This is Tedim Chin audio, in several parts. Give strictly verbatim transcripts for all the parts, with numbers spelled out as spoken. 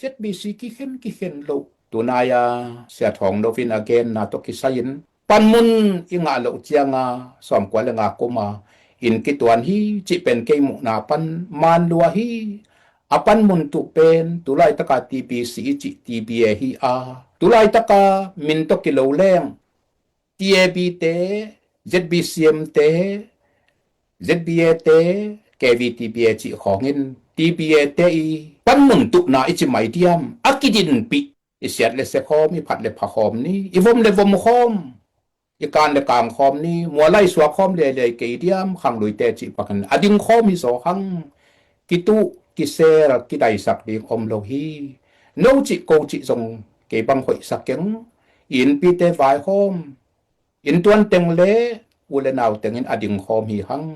Z B C kikhen kikhen loh. Tunai-a Sia Thawng No in a genna tawh kisai-in panmun i ngah loh cianga sawmkua le nga kuma inn kituan hi cih pen kei muhna pan man lua hi. A panmun tuh pen tulaitaka T B C i cih T B A hi a, tulaitaka min tawh kilo leng T A B te, Z B C M te, Z B A te, K V T B A cih khawngin T B A te i panmun tuhna i ci mai diam, a kidinpih, i siat le sia khawm, i phat le pha khawm ni, i vom le vom khawm, i kan le kang khawm ni, mual lai suak khawm liailiai kei diam, khangluite cih pakin a ding khawm hi zaw hang. Kituh, kisel, kidaisak ding om lo hi. No cih ko cih zong kei bang hoihsak keng. I innpite vaikhawm, inntuan teng le u le nau tengin a ding khawm hi hang.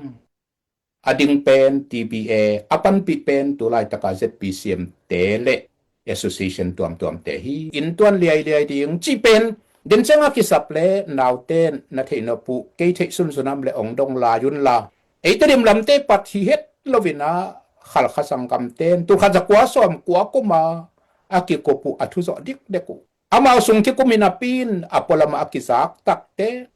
A ding pen T B A, a panpih pen tulaitaka Z B C M te le association tuamtuamte hi. Inntuan liailiai ding cih pen den cianga kisap le naute na theih nop uh, kei theih sunsunam le ong dong lai unla, ei Tedim lamte pat hi het loin ah Khalkha sanggamten tulkhat zakua sawmkua kuma a kikup uh, a thuzawh dikdek uh, amau sung kikumin a pin a pualamah a kizak takte.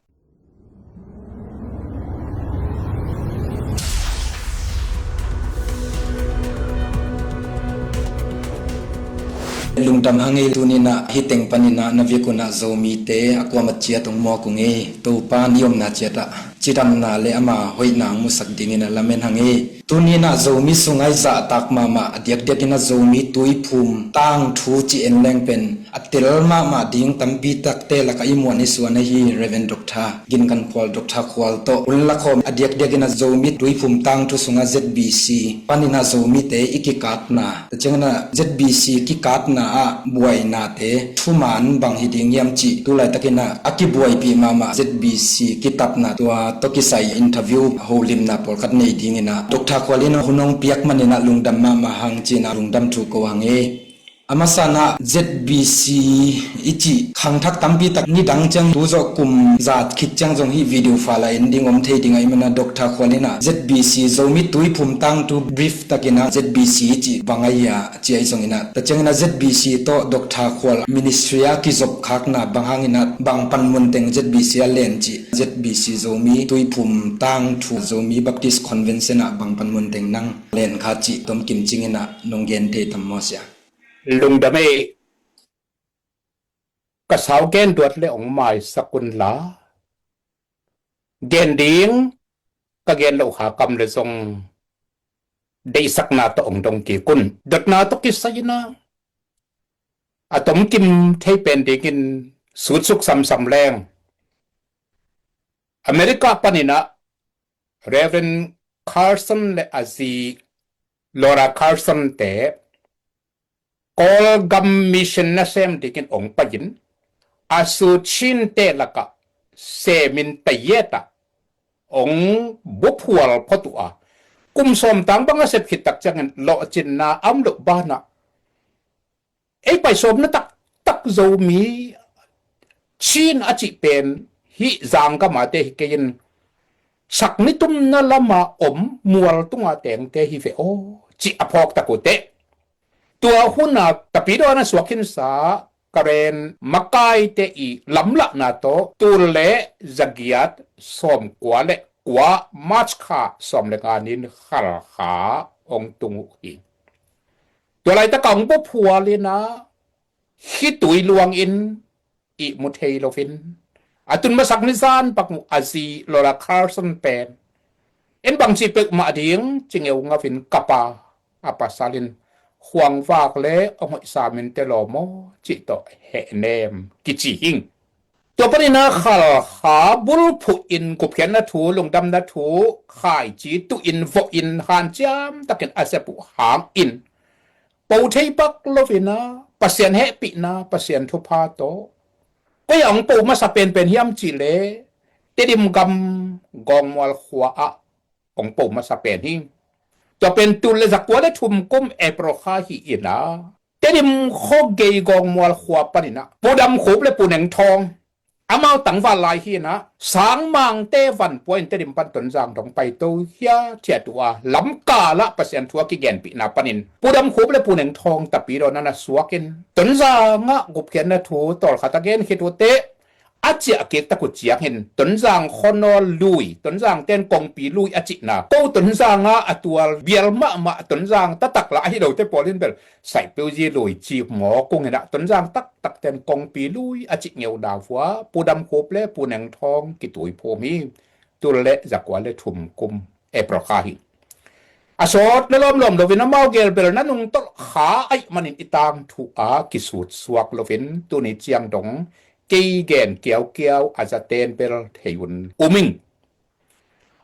Lungdam hang ei, tuninah hih teng paninah na vik unah Zomite a kuamah ciat hong mawk ung ei. Topa ni omna ciatah cidamna le ama hoihna hong musak dingin a lamen hang ei. Tuninah Zomi sungah i zahtak mahmah a diakdiakinah Zomi tuiphum tangthu ci en leng pen a tel mahmah ding tampi takte lakah i muan i suan ahi Reverend Doctor Gin Kan Phual, Doctor Khual tawh hun lakhawm a diakdiakinah Zomi tuiphum tangthu sungah Z B C paninah Zomite i kikatna, tua cianginah Z B C kikatna ah buainate thuman bang hi ding hiam cih tulaitakinah a kibuaipih mahmah Z B C kitapna tua tawh kisai interview holimna pawlkhat nei dinginah Doctor Khual in hun hong piak maninah lungdam mahmah hang cinah lungdam thu ko hang ei. A masanah Z B C i cih khangthak tampi tak nidang ciang tu zawh kum zat khit ciang zong hih video fala en ding om thei dingah i manah Doctor Khual inah Z B C Zomi tuiphum tangthu brief takinah Z B C i cih bang ahi a ci ahi zonginah, tua cianginah Z B C tawh Doctor Khual ministry a kizopkhakna bang hanginah bang panmun teng Z B C a len cih, Z B C Zomi tuiphum tangthu Zomi Baptist Convention ah bang panmun teng nang len kha cih tomkim cinginah nong gen thei tam maw sia? Lungdam ei. Ka sau gen duat le ong maisak unla, gen ding ka gen loh kha kam le zong deihsakna tawh ong dong kik un. Dotna tawh kisai inah a tomkim thei pen dingin sutsuk samsam leng, America paninah Reverend Carson le a zi Laura Carson te Kawlgam mission nasem dingin ong pai-in a sutsinte lakah semin tayetah ong buphual phot uh a, kum sawmtang bang a sep khit tak ciangin lawhcinna a om loh banah ei pai sawmna taktak Zomi Chin a cih pen hih zanggamate hi kei in, sak nitumna lama om mual tunga tengte hi ve aw cih a phawk tak uh teh. Tua huna ka pidaw na suak khinsa Karen makaite i lamlahna tawh tul le zagiat sawmkua le kua March kha sawm le nga nin Khalkha ong tung uh hi. Tua laitaka ong buphual inah khitui luangin ihmu thei loin a tun masak nizan bang uh a zi Laura Carson pen en bangci peuhmah ding ci ngeu ngauin kapa a pasal in khuangvak le ong hoihsa minte lawm aw cih tawh hehnem kici hing. Tua paninah Khalkha bulphuh in gupkhiatna thu, lungdamna thu khaici tuhin vawhin hanciam takin a sep uh hangin po thei pak loinah Pasian hehpihna, Pasian thupha tawh koi a ong po masa penpen hiam cihleh Tedim gam Gawngmual khua ah ong po masa pen hi. Tua pen tul le zakua le thum kum April kha hi inah Tedim khuagei Gawngmual khua paninah Pu Dam Khup le Pu Neng Thawng Amau tangval lai hi inah, Sangmangte vanpuain Tedim pan Tonzang dong paito hia thiat uh a, lamkalah Pasian thu a kigenpihna panin Pu Dam Khup le Pu Neng Thawng Tapidaw na na suakin, Tonzang ah gupkhiatna thu tawlkhat a gen khit uh teh, a ciah kik tak uh ciangin Tonzang khuanawl lui, Tonzang ten kongpi lui a cihna, ko Tonzang ah a tual bial mahmah Tonzang taktak lah ahi lote pawl in bel Saipeuzi lui ci mawk ung inah, Tonzang taktak ten kongpi lui a cih ngeu davua Pu Dam Khup le Pu Neng Thawng kituiphum hi. Tul le zakua le thum kum April kha hi. A sawt le lawmlawm loin amau gelbelna nungtolh kha ahih manin i tangthu a kisutsuak loin tuni ciang dong kei gen kiaukiau a zaten bel thei un um ing.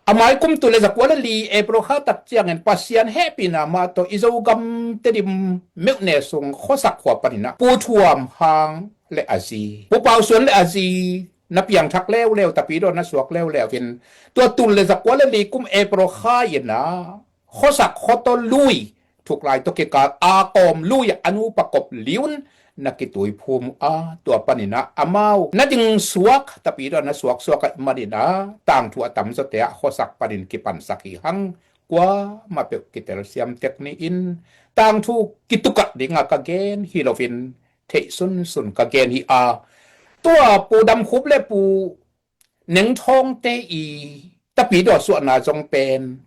A mai kum tul le zakua le li April kha tak ciangin Pasian hehpihna mah tawh i Zogam Tedim meuhne sung Khuasak khua paninah Pu Thuam Hang le a zi, Pu Pau Suan le a zi na piangthak leuleu, Tapidaw na suak leuleu in, tua tul le zakua le li kum April kha inah Khuasak khuataw lui thuklai tawh kikal a kawm lui ah a nupa kop liun na kituiphum uh a, tua paninah amau na dingsuak, Tapidaw na suaksuak ahih maninah tangthu a tamzawte ah Khuasak panin kipansak hi hang, kuamah peuh kitelsiam tek ni in, tangthu kitukah dingah ka gen hi loin theih sunsun ka gen hi a, tua Pu Dam Khup le Pu Neng Thawngte i Tapidaw suahna zong pen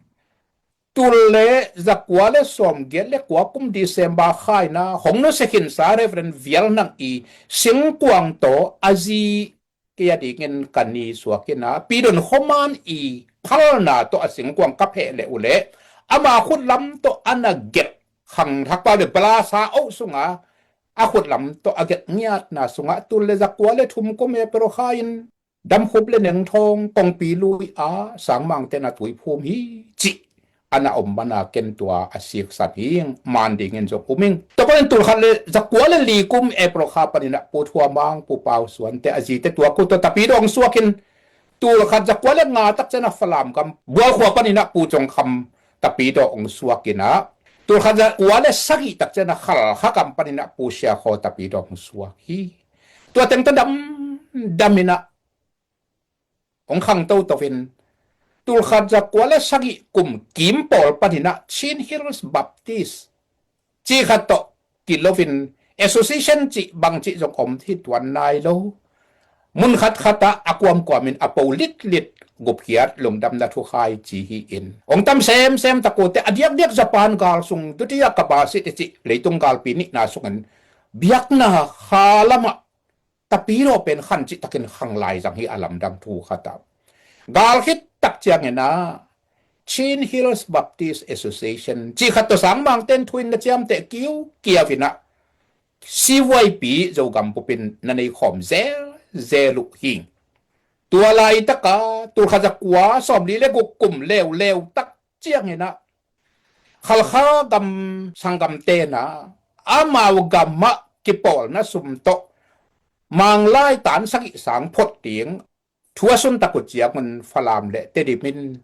tul le zakua le sawmgiat le kua kum December kha inah hong nusia khinsa Reverend Vial Nang i singkuang tawh a zi kei a dingin ka ni suak inah Pidon khuaman i phalna tawh a singkuang ka pheh leh uh leh ama khutlam tawh a na gelh khangthakpa le balasa oh sunga a khutlam tawh a gelh ngiatna sungah tul le zakua le thum kum April kha in Dam Khup le Neng Thawng kongpi lui a Sangmangte na tuiphum hi cih a na om mana ken tua a siksan hi ing, man dingin zong um ing. Tua panin tul khat le zakua le li kum April kha paninah Pu Thuam Hang, Pu Pau Suante a zite tua ko tawh Tapidaw suakin, tul khat zakua le nga tak cianah Falam gam Bual khua paninah Pu Cawng Kham Tapidaw hong suak inah, tul khat zakua le sagih tak cianah Khalkha gam paninah Pu Sia Khaw Tapidaw hong suak hi. Tua teng tawh damdam inah hong khang toto in, tul khat zakua le sagih kum kim pawl paninah Chin Hills Baptist cih khat tawh kilo in, association cih bang cih zong om hi tuan nai lo. Mun khatkhat ah a kuamkuamin a po litlit gupkhiat lungdamna thukhai ci hi in, hong tam semsem tak uh teh a diakdiak Japan gal sung dutia ka basit i cih leitung galpi nihna sungin biakna kha lamah Tapidaw pen khan cihtakin khang lai zang hi a lamdang thu khat ah. Gal khit tak ciangin ah Chin Hills Baptist Association cih khat tawh Sangmangten thu in na ciamteh kiukiau inah C Y P Zogam bupin na nei khawm zelzel uh hi. Tua laitaka tul khat zakua sawmli le guk kum leuleu tak ciangin ah Khalkha gam sanggamte na amau gamah kipawlna sum tawh Manglai tan sagih sang phot ding thu a suntak uh ciangun Falam le Tedim in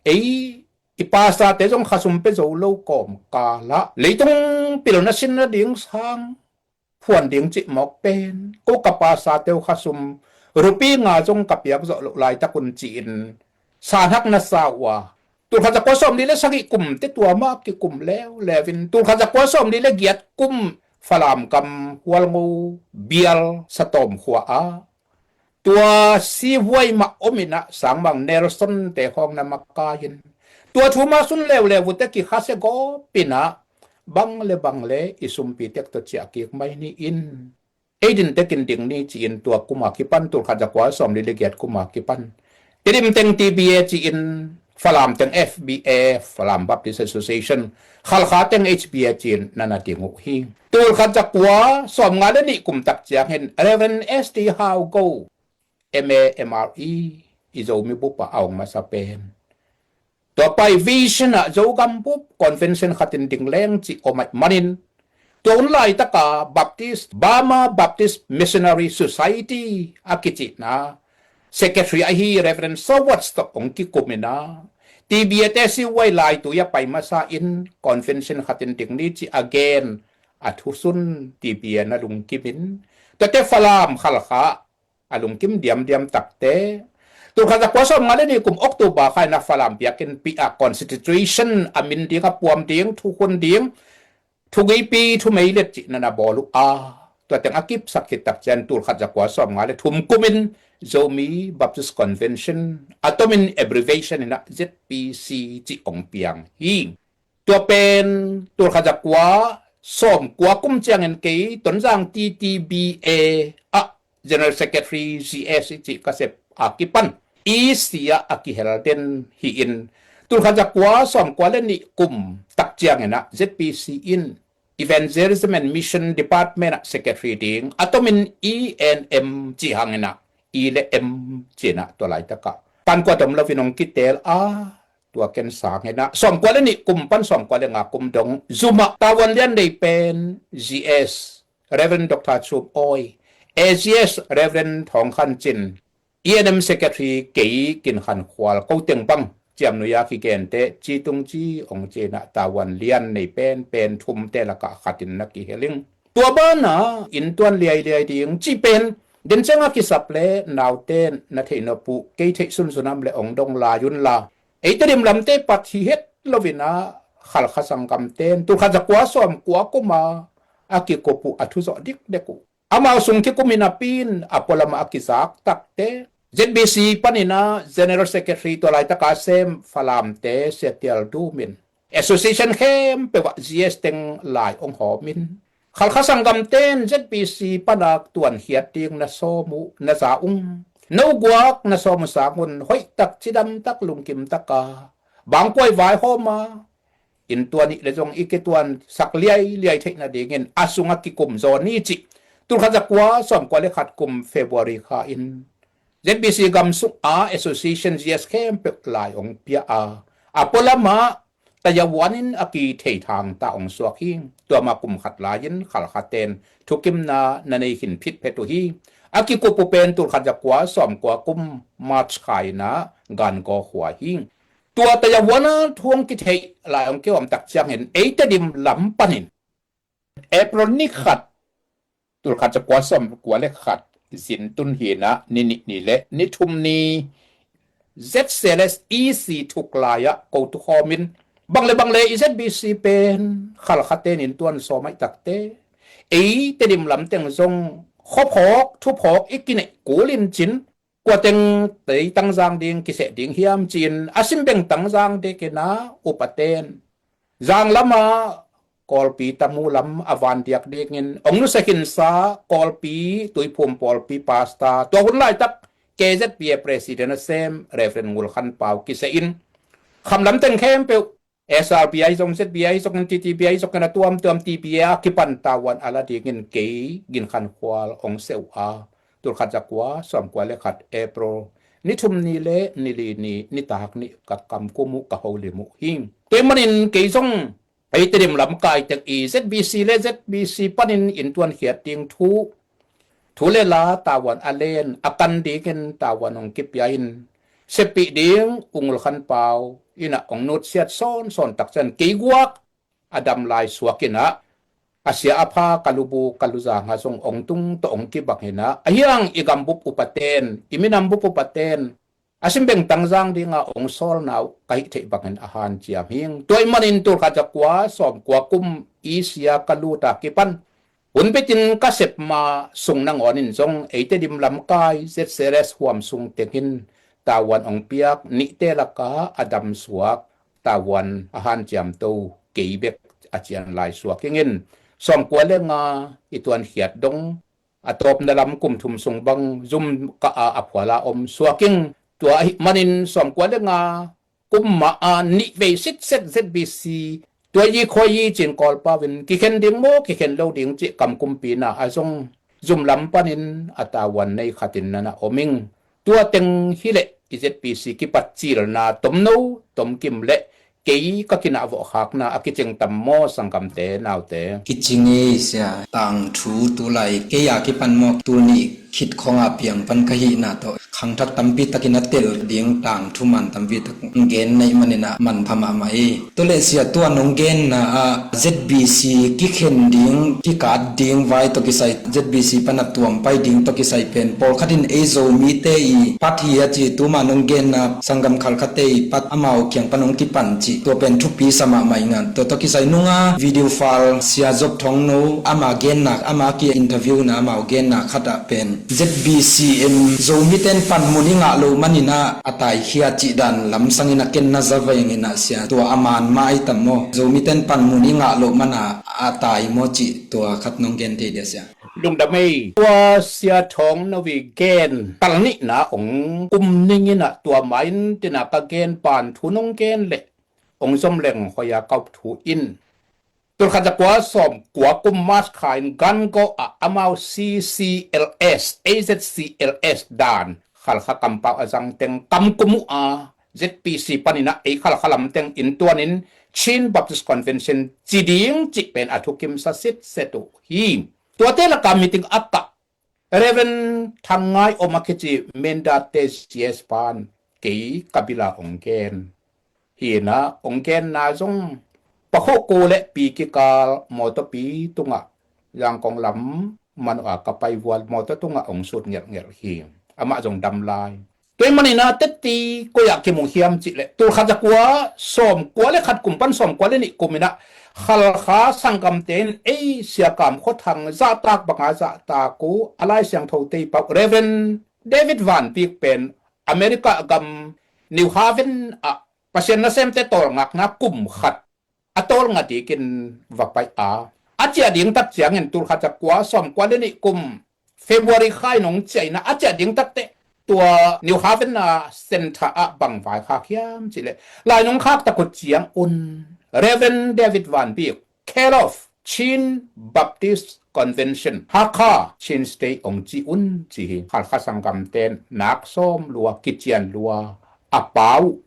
ei i pastorte zong khasum pia zo lo kawmkal ah leitung pilna sinna ding sang phuan ding cih mawk pen ko ka pastorte uh khasum rupi nga zong ka piak zawh loh laitak un ci-in sanhak na sa uh a, tul khat zakua sawmli le sagih kum te tua mah kikum leuleu in tul khat zakua sawmli le giat kum Falam gam Hualngo bial Satawm khua a tua sihuai mah om inah Sangmang Nelson te khawng na makai in tua thu mah sun leuleu uh te kikhasia gawp inah bang le bang le i sumpi tek tawh ciah kik mai ni in ei din tekin ding ni ci-in tua kuma kipan tul khat zakua sawmli le giat kuma kipan Tedim teng T B A ci-in Falam teng F B A, Falam Baptist Association, Khalkha teng H B A ci-in na na ding uh hi. Tul khat zakua sawmnga le nih kum tak ciangin Reverend S T Hau Go M A M R E i Zomi bup ah a hong masa pen tua pai vision ah Zogam bup convention khatin ding leng cih om ahih manin tua hun laitaka Baptist, Burma Baptist Missionary Society a kicihna secretary ahi Reverend Sawat tawh hong kikum inah T B A te sihuai laitui a pai masa in convention khatin ding ni cih a gen a thusun T B A na lungkim in tuate Falam Khalkha a lungkim diamdiam takte. Tulkhat zakua sawmnga le nih kum October kha in a Falam biakinn pih a constitution a min ding a puam ding, thukhun ding, thugeipi thumeilet cihna na bawl uh a, tua teng a kipsak khit tak ciang tulkhat zakua sawmnga le thum kum in Zomi Baptist Convention, a tomin abbreviation in a Z B C cih ong piang hi. Tua pen tulkhat zakua sawmkua kum ciangin kei Tonzang T T B A ah General Secretary, G S i cih ka sep a kipan E C ah a kihel den hi-in, tulkhat zakua sawmkua le nih kum tak ciangin a Z B C in Evangelism and Mission Department ah Secretary ding, a tomin E and M cih hangin a, E le M cih in a tua laitak ah pankua tom loin ong kitel a, tua ken sangin a sawmkua le nih kum pan sawmkua le nga kum dong zum ah tavuan lian nei pen G S Reverend Doctor Chum Awi, A G S Reverend Thawng Khan Cin, E and M Secretary kei Gin Khan Khual, ko teng bang ciamnuih a kigente Ci Tung Ci ong ci in a tavuan lian nei pen pen thumte lakah khat in na kihel ing. Tua ban a inntuan liailiai ding cih pen den ciang a kisap le naute na theih nop uh, kei theih sunsun am le ong dong lai un la, ei Tedim lamte pat hi het loin a Khalkha sanggamte in tulkhat zakua sawmkua kum a a kikup uh a thuzawh dikdek uh, amau sung kikum in a pin a pualam ah a kizak takte, Z B C panin a General Secretary tua laitak a sem Falamte Sia Tial Dum in association khempeuh ah G S teng lai ong hawm in, Khalkha sanggamte in Z B C pan a tuankhiat ding na sawm uh na za ung, no guak na sawm uh sangun hoih tak, cidam tak, lungkim tak a bangkuai vaihawm a, inntuan ih le zong i kituansak liailiai theih nadingin a sung a kikum zaw ni cih tulkhat zakua sawmkua le khat kum February kha in Z B C gam sung a association G S khempeuh lai ong pia a, a pualam ah tayavuan in a kithei thangta ong suak hi. Tua ma kum khat lai in Khalkha ten thukimna na nei khin phitphet uh hi. A kikup uh pen tulkhat zakua sawmkua kum March kha in a Gangaw khua hi. Tua tayavuan a thu ong kitheih lai ong kiawm tak ciangin ei Tedim lam panin April ni khat, tulkhat zakua sawmkua le khat, zin tun hi in a ni nih ni le ni thum ni Z C L S E C thuk lai ah ko tukhawm in, bang le bang le i Z B C pen Khalkha ten inntuan sawm ahih takte, ei Tedim lam teng zong khuaphawk thuphawk i kineih kul in cin, kua teng tei tangzang ding kiseh ding hiam ci-in a simbeng tangzang dek in a upaten zang lam ah Kawlpi tamu lam a vandiak dingin ong nusia khinsa Kawlpi Tuiphum pawlpi pastor, tua hun laitak K Z P A president a sem Reverend Ngul Khan Pau kiseh in, kham lam teng khempeuh, S R B I zong, Z B I zong, T T B I zong in a tuamtuam, T B A a kipan tavuan a la dingin kei Gin Khan Khual ong seh uh a, tulkhat zakua sawmkua le khat April ni thum ni le ni li ni nitak ni ka kamkum uh, ka holim uh hi. Tua ahih manin kei zong ei Tedim lamkai teng i Z B C le Z B C panin inntuan khiat ding thu, thu le la tavuan a len a kan dingin tavuan ong kipia in, seppih ding U Ngul Khan Pau in a ong nutsiat sawnsawn tak ciang kei guak a dam lai suak in a, a sia a pha ka lubu ka luzang ah zong ong tung tawh ong kibang in a, ahi hang i gambup upaten, i minambup upaten a simbeng tangzang ding a ong sawlna uh ka hih theih bangin a hanciam hi. Tua ahih manin tulkhat zakua sawmkua kum i sia ka lut a kipan hun bitin ka sep ma sung nangawn in zong ei Tedim lamkai Z C L S huam sung teng in tavuan ong piak nihte laka a dam suak tavuan a hanciam to kei bek a cian lai suak ing in, sawmkua le nga i tuankhiat dong a tawpna lam kum thum sung bang zum kah a a phual a om suak ing. Tua ahih manin sawmkua le nga kum mah a nih vei sitset Z B C tua i khua i cin Kawlpau in kikhen ding maw kikhen lo ding cih kamkumpina a zong zum lam panin a tavuan nei khat in na na om ing. Tua teng hileh i Z B C kipat cilna tomno tomkim le kei ka kinah vawh khakna a kicing tam maw sanggamte naute? Kicing ei sia, tangthu tulai kei a kipan maw tul nih khit khawngah piang pan ka hihna tawh khangthak tampi takin a tel ding tangthu man tampi tak gen neih manin ah manpha mahmah hi. Tua leh sia, tua nong genna ah Z B C kikhen ding, kikat ding vai tawh kisai, Z B C pan a tuam pai ding tawh kisai pen pawlkhat in ei Zomite i pat hi a ci, tuma nong genna sanggam Khalkhate i pat amau kiang pan hong kipan cih, tua pen thupi sa mahmah ing a. Tua tawh kisai nunga video file sia Job Thawng No ama genna, ama ki interview na amau genna khat ah pen Z B C in Zomite in panmun i ngah loh manin ah a taikhia cih dan lamsang in a, ken na za veng in ah sia, tua a man mah ai tam maw? Zomite in panmun i ngah loh man a a tai maw cih, tua khat nong gen thei dia sia? Lungdam ei. Tua sia Thawng No i gen kal nihna hong kum ning in ah, tua ma in tin a ka gen pan thu nong gen leh hong zom leng hoih a ka up thu in. Tulkhat zakua sawmkua kum March kha in Gangaw ah amau C C L S, A Z C L S dan Khalkha kampau a zang teng kam kum uh a, Z B C panin ah ei Khalkha lam teng inntuan in Chin Baptist Convention ci ding cih pen a thukimsa sitset uh hi. Tuate laka meeting a kah Reverend Thang Ngai Om a kici Mindat te C S pan kei ka bil a hong gen hi in ah, hong genna zong pakhuh ku le pi kikal mawtawpi tungah, Zangkong lam man uh a ka pai vual mawtaw tungah hong sut ngelhngelh hi. Amah zong dam lai. Tua ahih manin ah teci koi ah kimu hiam cih leh, tulkhat zakua sawmkua le khat kum pan sawmkua le nih kum in ah Khalkha sanggamte in ei Sia Kam Khua Thang zahtak banga zahtak uh a, Lai Siangtho tei pau Reverend David Van Bik pen America gam New Haven ah Pasian nasemte tawlngakna kum khat a tawlnga dikin va pai a, a ciah ding tak ciangin tulkhat zakua sawmkua le nih kum February kha in hong ciah in ah, a ciah ding tak teh tua New Haven a center ah bang vaikhak hiam cih leh, lai nong khak tak uh ciangun Reverend David Van Bik, Kellogg, Chin Baptist Convention, Hakha, Chin State hong ci un ci hi. Khalkha sanggamte in nak sawm lua, kician lua a pau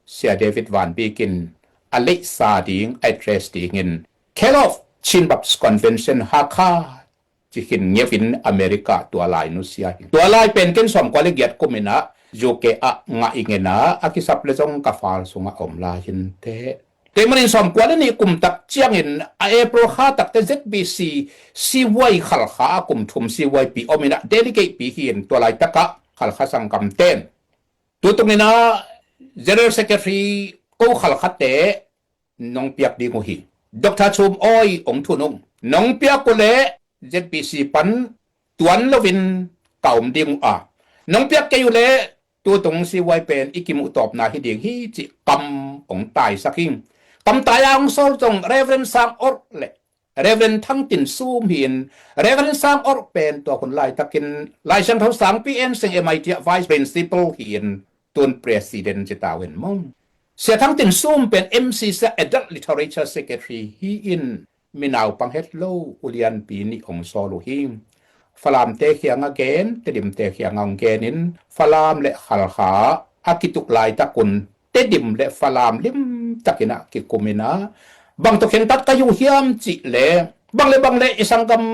Sia David Van Bik in a leihsa ding, a address dingin Kellogg, Chin Baptist Convention, Hakha ci khin ngeu in America tua lai nusia hi. Tua lai pen ken sawmkua le giat kum in ah U K ah ngah ing in ah, a kisap le zong ka file sungah om lai hi inteh. Tua ahih manin sawmkua le nih kum tak ciangin a April kha tak teh Z B C C Y Khalkha a kum thum C Y P om in ah, delegate pi hi in, tua laitak ah Khalkha sanggamte in, tutung in ah General Secretary ko Khalkhate nong piak ding uh hi. Doctor Chum Awi hong thun ung. Nong piak uh leh Z B C pan tuan loin ka om ding uh a, nong piak kei uh leh tutung C Y pen i kimuh tawpna hi ding hi cih kam hong taisak hi. Kam tai a hong sawl zong Reverend Sang Or le Reverend Thang Tin Sum hi in, Reverend Sang Or pen tua hun laitakin Lai Siangtho Sangpi En Seng M I T ah Vice Principal hi in, tun President ci ta uh hen maw. Sia Thang Tin Sum pen M C C Adult Literature Secretary hi in, mi naupang het lo ulianpi nih hong sawl uh hi. Falamte kiangah gen, Tedimte kiangah hong gen in, Falam le Khalkha a kituk laitak un Tedim le Falam limtakin ah kikum in ah, bang tawh khentat ka hi uh hiam cih leh, bang le bang le i sanggam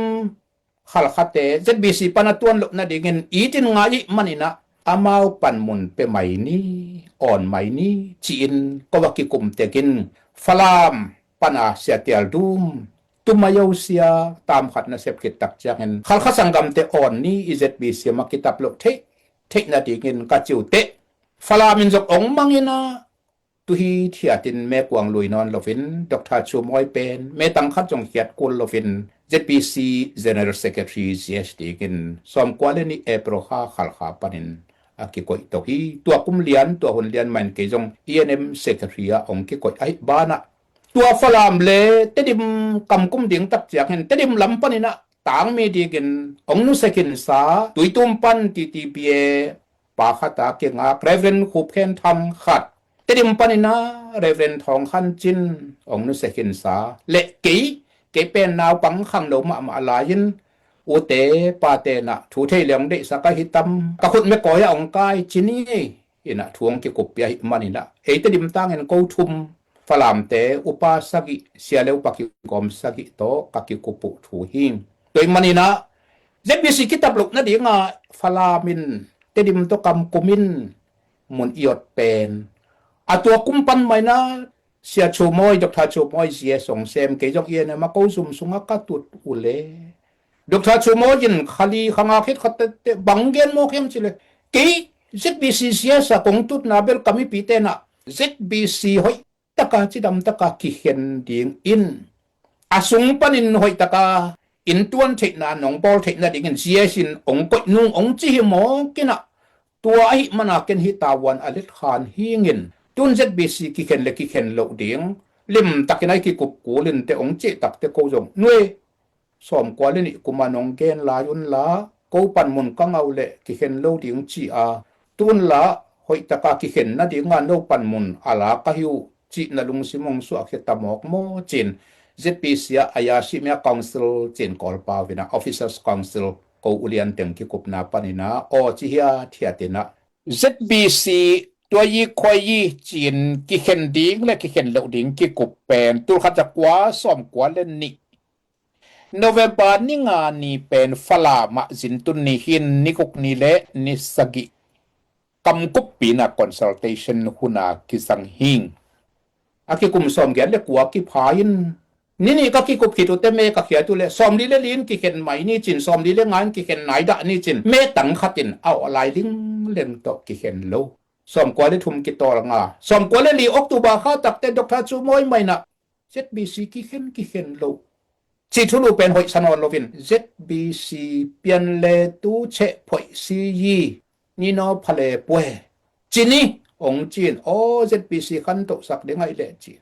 Khalkhate Z B C pan a tuan loh nadingin itin ngai ih manin ah, amau panmun pia mai ni, awn mai ni ci-in ko a kikum tekin, Falam pan a Sia Tial Dum, Tumayo Sia, tam khat na sep khit tak ciangin Khalkha sanggamte awn ni, i Z B C mah kitap loh theih theih nadingin ka ci uh teh, Falam in zong hong mang in ah, tu hithiatin mekuang lui nawn loin, Doctor Chum Awi pen metang khat zong khiat kul loin, Z B C General Secretary Z S dingin sawmkua le nih April kha Khalkha panin a kikoih to hi. Tua kum lian, tua hun lian mah in kei zong E N M Secretary ah hong kikoih ahih banah, tua Falam le Tedim kam kum ding tak ciangin Tedim lam panin ah tangmi dingin hong nusia khinsa, Tuitum pan T T P A pa khat a kingak Reverend Khup Khen Thang khat, Tedim panin ah Reverend Thawng Khan Cin hong nusia khinsa, le kei, kei pen naupang khangno mahmah lai-in, ute pate in ah thu thei leng deihsak ahi tam, ka khut mekawi ah hong kai ci ni. In ah thu hong kikuppih ahih manin ah, ei Tedim tangin ko thum, Falamte upa sagih, sia le upa kigawm sagih tawh ka kikup uh thu hi. Tua ahih manin ah Z B C kitap loh nadinga Falam in, Tedim tawh Kamkum in mun i ot pen, a tua kum pan maina Sia Chu Mawi, Doctor Chu Mawi Z S hong sem, kei zong I N M a ko zum sunga ka tut uh le, Doctor Chu Mawi in kha li kha nga khit khat teh bang gen mawk hiam cih leh, kei Z B C Z S a kong tutna bel ka mipite in ah Z B C hoih taka cidam taka kikhen dingin, a sung panin hoih taka inntuan theihna nong bawl theih nadingin Z S in hong koih nung hong ci hi mawk in ah, tua ahih mana ken hih tavuan a let khan hingin, tun Z B C kikhen le kikhen loh ding limtakin a i kikup kul in teh hong cih tak teh ko zong nuai sawmkua le nih kuma nong gen lai unla, ko panmun ka ngah uh leh kikhen lo ding ci a, tun la hoih taka kikhen nadinga no panmun a la ka hi uh cihna lungsim hong suahkhia ta mawk maw ci-in, Z B C ah a ya simia council ci-in Kawlpau in ah officers council ko ulian teng kikupna panin ah aw ci hiathiat in ah, Z B C tua i khoi i ci-in kikhen ding le kikhen loh ding kikup pen tulkhat zakua sawmkua le nih November ni nga ni pen Falam ah zintun ni hi-in ni guk ni le ni sagih Kamkuppi in ah consultation hun a kizang hi. A kikum sawmgiat le kua kipha in, ni nih ka kikup khit uh teh me ka khiat uh leh sawmli le li in kikhen mai ni ci-in, sawmli le nga in kikhen nai dah ni ci-in, me tang khat in a awh lai lingleng tawh kikhen lo. Sawmkua le thum kitawl nga, sawmkua le li October kha tak teh Doctor Chu Mawi mah in ah Z B C kikhen kikhen lo cih thulu pen hoih sa nawn loin, Z B C pian le tu cheh phoih si yi, ni naw pha le pue ci ni hong ci-in, aw Z B C khantohsak ding ahih leh ci.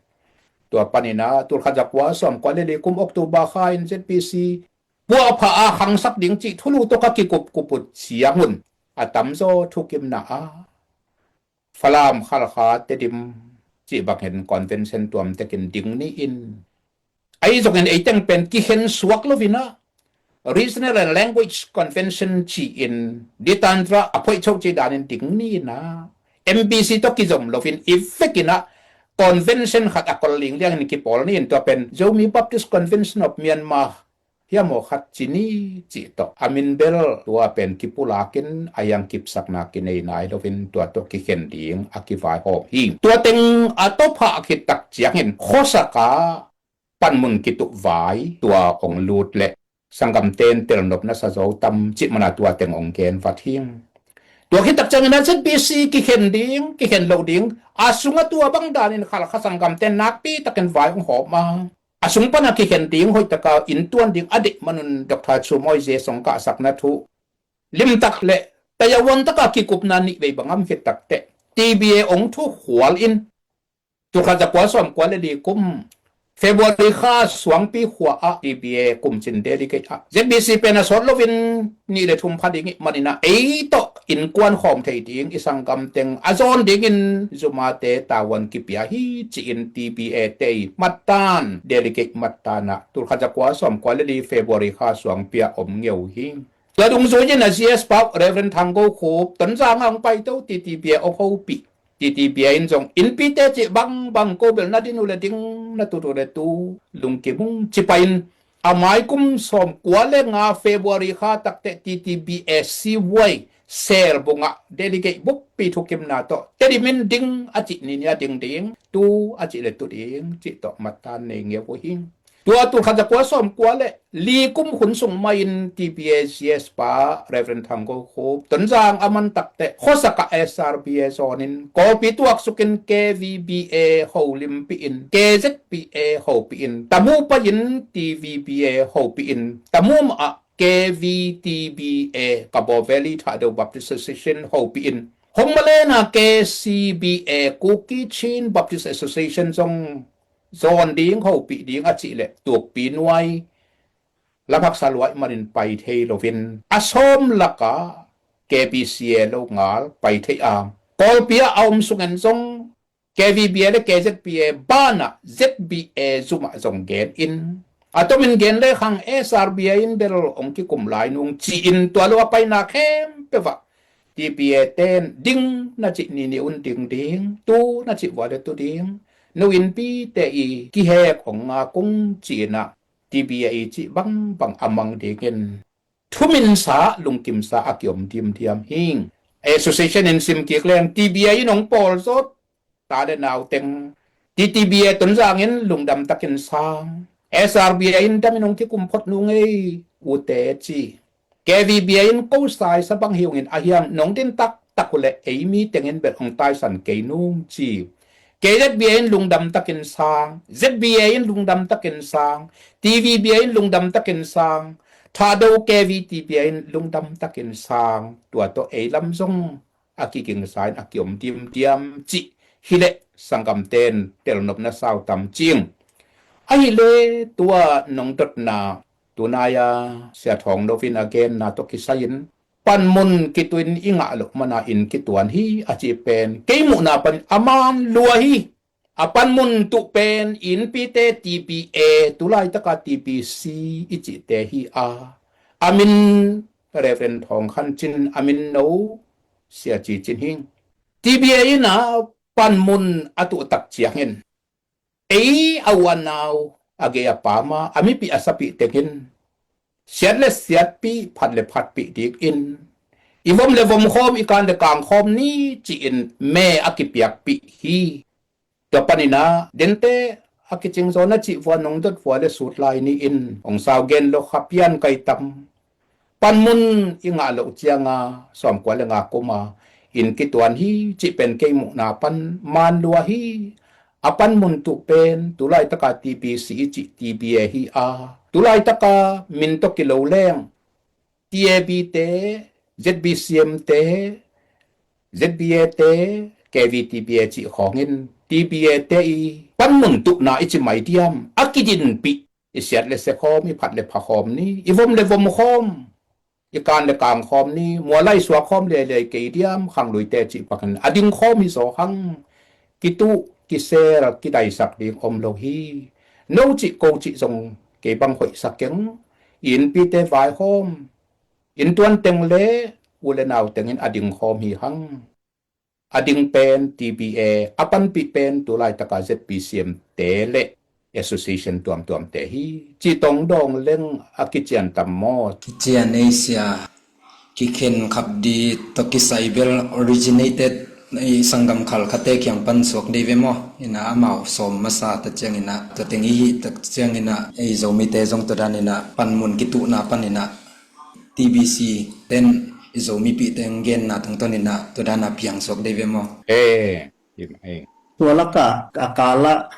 Tua panin ah tulkhat zakua sawmkua le li kum October kha in Z B C puahpha a khangsak ding cih thulu tawh ka kikup kup uh ciangun, a tamzaw thukimna a Falam, Khalkha, Tedim cih bangin convention tuamtekin ding ni-in, ahi zongin eiteng pen kikhen suak loin ah Regional and Language Convention ci-in, Ditandra a phoih choh cih danin ding ni-in ah, M B C tawh kizom loin i vekin ah convention khat a kol lingliangin kipawl ni-in, tua pen Zomi Baptist Convention of Myanmar hiam aw khat ci ni cih tawh a min bel tua pen kipulakin a hiang kipsakna kinei nai loin tua tawh kikhen ding a kivaihawm hi. Tua teng a tawpah khit tak ciangin khuasak a panmun kituh vai tua hong lut leh sanggamte in telnop na sa zo tam cih mana tua teng hong gen vat hi. Tua khit tak ciangin ah Z B C kikhen ding kikhen loh ding a sungah tua bang danin Khalkha sanggamte in nakpi takin vai hong hawm a, a sung pana kikhen ding hoih taka inntuan ding a deih manun Doctor Chu Mawi Z S hong kahsakna thu limtak le tayawan taka kikupna nih vei bang om khit tak teh T B A hong thukhual in, tulkhat zakua sawmkua le li kum February kha suangpi khua ah T B A kumcin delegate ah Z B C pen a sawt loin nih le thum pha ding ih manin ah ei tawh innkuan khawm thei ding i sanggam teng a zawn dingin zumate tavuan kipia hi ci-in T B A te ih mattan, delegate mattan ah tulkhat zakua sawmkua le li February kha suangpi ah om ngeu hi. Tua dungzui in a Z S pa uh Reverend Thang Go Khup Tonzang ah hong paito, T T B A hong hopih. T T B A in zong innpite cih bangbang ko bel na din uh le ding, na tut uh le tu, lungkim ung ci pah in, a mai kum sawmkua le nga February kha tak teh T T B A C Y Selbuang ah delegate buppi thukimna tawh Tedim in ding a cih ni-in a ding ding, tu a cih le tu ding cih tawh mattan nei ngeu uh hi. Tua tulkhat zakua sawmkua le li kum hun sung mah in T B A Z S pa Reverend Thang Go Khup Tonzang a man tak teh khuasak ah S R B A zawn in Kawlpi tuaksuk in K V B A holimpih in, K Z B A hopih in, Tamu pai in T V B A hopih in, Tamu mah ah K V T B A, Kabaw Valley Thadou Baptist Association hopih in, Hongmaland ah K C B A, Kuki Chin Baptist Association zong zawn ding, hopih ding a cih leh tukpi nuai lam haksa luai manin pai thei loin a sawm lakah K B C A lo ngal pai thei a, Kawlpi ah a om sungin zong K V B A le K Z B A banah Z B A zumah zong gen in, a tomin gen le khang S R B A in bel hong kikum lai nung ci-in tua lo a paina khempeuh ah T B A ten ding na cih ni-in un ding ding, tu na cih vua le tu ding, nu innpite ih kihek hong ngak ung ci-in ah T B A ih cih bangbang a mang dingin thuminsa, lungkimsa a kiom dimdiam hi. Association in simkik leng T B A in hong pawl zawh ta le nau teng, T T B A Tonzangin lungdam takin sang, S R B A in damin hong kikum phot nung ei ute ci. K V B A in ko saisa bang hi ungin ahiang nong din taktak uh leh ei mi tengin bel hong taisan kei nung ci. K Z B A in lungdam takin sang, Z B A in lungdam takin sang, T V B A in lungdam takin sang, Thado K V T B A in lungdam takin sang, tua tawh ei lam zong a kigingsa in a kiom dimdiam cih hileh sanggamten telnopna sau tam cing. Ahileh tua nong dotna tunai-a Sia Thawng Lo in a genna tawh kisai-in panmun kituh in i ngah loh mana inn kituan hi a cih pen kei muhna panin a man lua hi. A panmun tuh pen innpite T B A, tulaitaka T B C i cihte hi a, a min Reverend Thawng Khan Cin, a min no Sia Ci Cin hi. T B A in a panmun a tuh tak ciangin ei a u a nau, a gei a pam a, a mipih a sapih tengin siat le siatpih, phat le phatpih dikin i vom le vom khawm, i kan le kang khawm ni ci-in me a kipiakpih hi. Tua panin a dente a kicing zaw na cih vua nong dot vua le sut lai ni-in hong sau gen lo kha pian kai tam. Panmun i ngah loh cianga sawmkua le nga kuma inn kituan hi cih pen kei muhna pan man lua hi. A panmun tuh pen tulaitaka T B C i cih T B A hi a, tulaitaka min tawh kilo leng T A B te, Z B C M te, Z B A te, K V T B A cih khawngin T B A te i panmun tuhna i ci mai diam? A kidinpih, i siat le sia khawm, i phat le pha khawm ni, i vom le vom khawm, i kan le kang khawm ni, mual lai suak khawm liailiai kei diam? Khangluite cih pakin a ding khawm hi zaw hang. Kituh, kisel, kidaisak ding om lo hi. No cih ko cih zong kei bang hoihsa keng. I innpite vai khawm, inntuan teng le u le nau tengin a ding khawm hi hang. A ding pen T B A, a panpih pen tulaitaka Z B C M te le association tuamtuamte hi. Cih tawh dawng leng a kician tam maw? Kician ei sia. Kikhen khap di tawh kisai bel originated i sanggam khal khate kiang pan suak dei ve maw? Ina amau sawm masa ta ciang ina, tua teng i hih tak ciang ina ei Zomite zong tua dan ina panmun kituhna pan ina T B C ten i Zomipihte hong genna tungtawn ina tua dan a piang suak dei ve maw? Eh, eh. Tua laka a kala,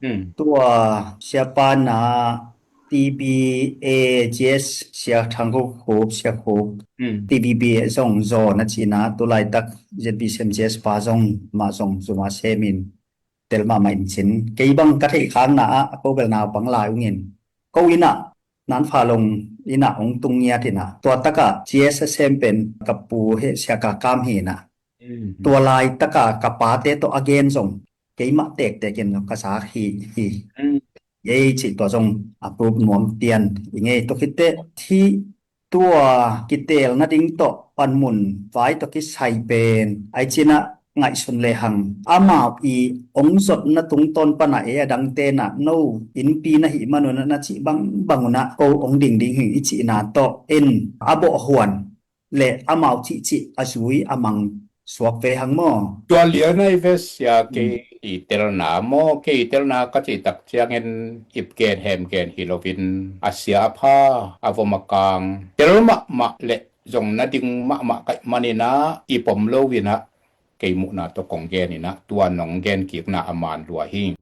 hmm, tua siapa na T B A G S Sia Thang Khup, Sia Khup, hmm, T B B A zong zaw na cina, tulaitak Z B C M G S pa zong mah zong zuma semin tel mahmah in cin. Kei bang ka theih khakna ah a ko bel naupang lai ungin ko ina nan fa long ina hong tung ngiat ina, tua taka G S a sem pen ka pu he Sia Ka Kam hi ina. Hmm. Tua laitaka ka pate tawh a gen zong keimah tektek in ka sa hi hi. Hmm. Ei cih tua zong a proof nuam pian i ngei. Tua khit teh hi, tua kitelna ding tawh panmun vai tawh kisai pen ai cina ngaihsun lehang amau i hong zotna tungtawn pana ei a dangte na no innpi na hih manuna na cih bangbang una ko hong ding ding hi i cihna tawh in a bawh huan le amau cihcih a zui a mang suak ve hang maw? Tua lian ai ve sia. Hmm. Kei i telna maw, kei i telna ka cih tak ciangin ip gen hem gen hi loin a sia a pha, a vom a kang tel mahmah le zong na ding mahmah kaih manina i pom lo ina kei muhna tawh kong gen ina tua nong gen kikna a man lua hi.